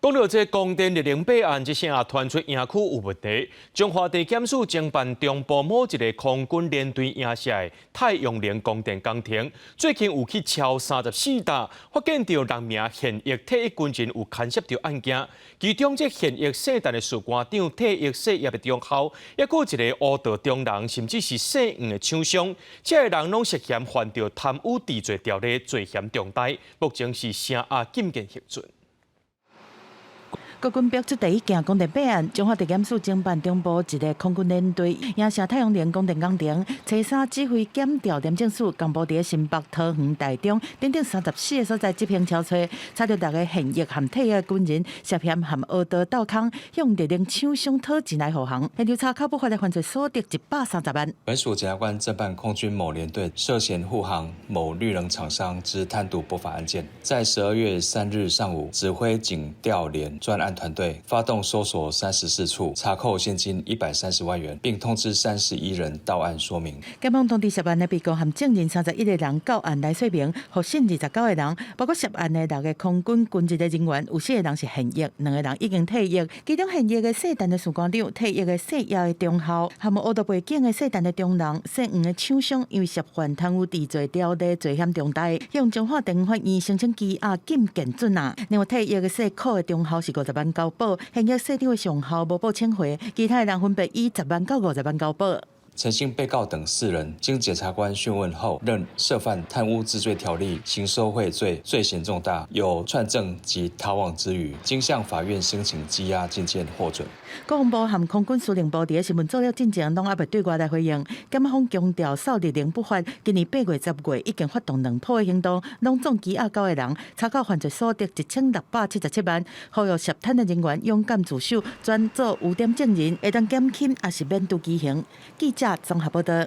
講到這光電綠能弊案，這聲也傳出營區有問題。彰化地檢署偵辦中部某一個空軍連隊營舍的太陽能光電工程，最近有去抄34搭，發現著六名現役退役軍人有牽涉著案件。其中這現役社團的士官長、退役社業的中校，抑閣有一个烏道中人，甚至是姓黃的廠商，這个人攏涉嫌犯著貪污治罪條例，罪嫌重大，目前是聲押禁見核准。國軍爆出第一件光電弊案，彰化地檢署偵辦中部一个空軍連隊營舍太陽能光電工程，初三指揮檢調廉政署共部佇新北桃園、台中等等34个所在執行抄查，查著六个現役和退役軍人涉嫌和黑道鬥空，向綠能廠商討錢來護航，現場查扣不法的犯罪所得130萬。本署檢察官偵辦空軍某連隊涉嫌護航某綠能廠商之貪瀆不法案件，在12月3日上午，指揮警調聯專案團隊發動搜索34處，查扣現金130萬元，並通知31人到案說明。檢方通知涉案的被告和證人31個人到案來說明，獲審29個人，包括涉案的六个空軍軍職的人員，有四個人是現役，兩個人已經退役。其中現役的社團的士官長、退役的社業的中校，含有烏道背景的社團的中人、姓黃的廠商，因為涉犯貪污治罪條例罪嫌重大，向彰化地方法院申請羈押禁見准啊。另外退役的社科的中校是50萬交保，現役社長的上校無報請回，其他的人分別以10萬到50萬交保。陳姓被告等四人經檢察官訊問後，認涉犯貪污治罪條例行受賄罪，罪嫌重大，有串證及逃亡之虞，經向法院申請羈押禁見獲准。國防部和空軍司令部佇新聞做了進前，攏猶未對外來回應。檢方強調，掃綠能不法，今年8月、10月已經發動兩波的行動，攏總羈押九個人，查扣犯罪所得1677萬。呼籲涉貪的人員勇敢自首，轉做污點證人，會當減輕抑是免拄羈刑。記者綜合報道。